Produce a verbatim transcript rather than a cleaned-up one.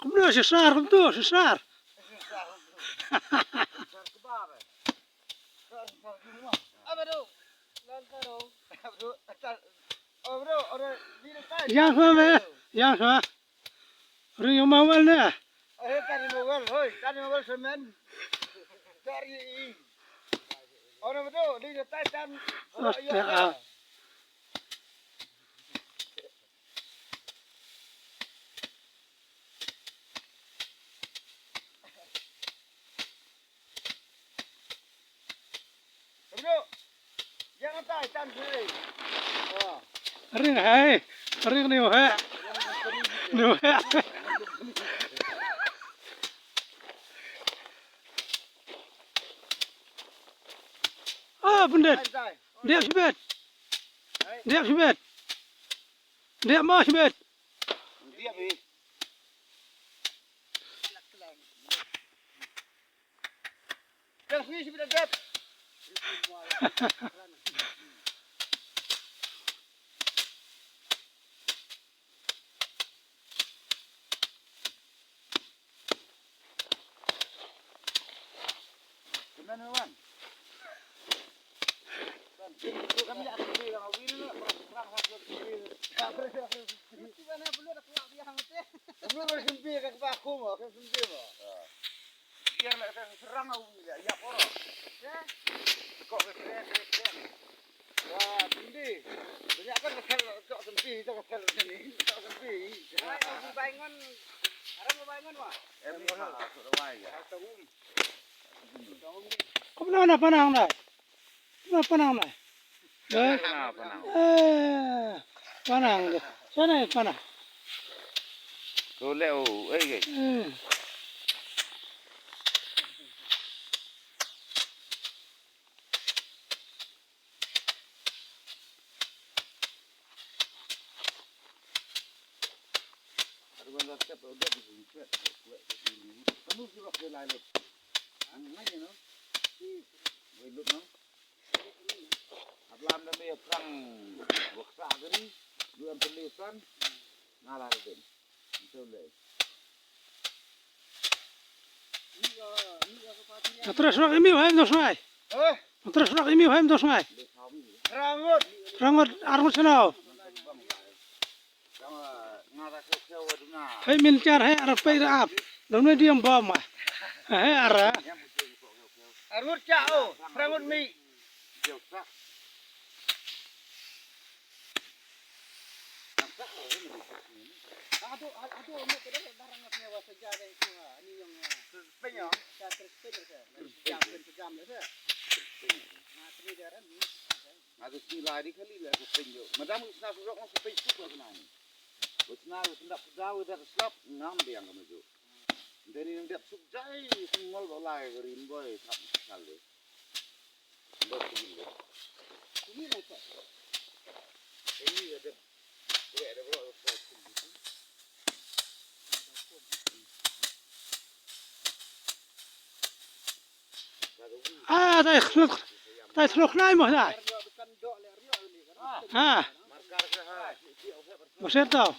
Kumno shisar, kumno shisar. Yang sama me, yang sama. Ring yang mawal ne. Astaga. Ring hai, ring niu hai. Niu hai. Ah, bendit. Dia sibet. Dia sibet. Dia mau sibet. Kumno na panang na? Kumno panang na? Eh? Panang, panang. Eh, panang. Sana panang. Ko le o, eh, eh. Eh. Nga trei shrok imi u hem do sngai. Hah? Nga trei shrok imi u hem do sngai. Rangut. Rangut, arngut shnong. Hei min char hei ara pei ra ap. Dam ne diam bom ma. Hei ara. Arngut cha o. Rangut mi. Nga tu sila di kali la ko pynjo. Madam ki sna surok ko pynjo suk la kena ni. Ko sna ko sendap suda ko dak slap ngam biang ko maju. Deni nang dep suk jai sengol ba lai ko rin boy sap sal de. Dep suk ni. Ini nang sa. Ini ya dep. Dep dep ro ko suk. Ah, dai khluk, dai khluk nai mo dai. Ah. Mo ser tau.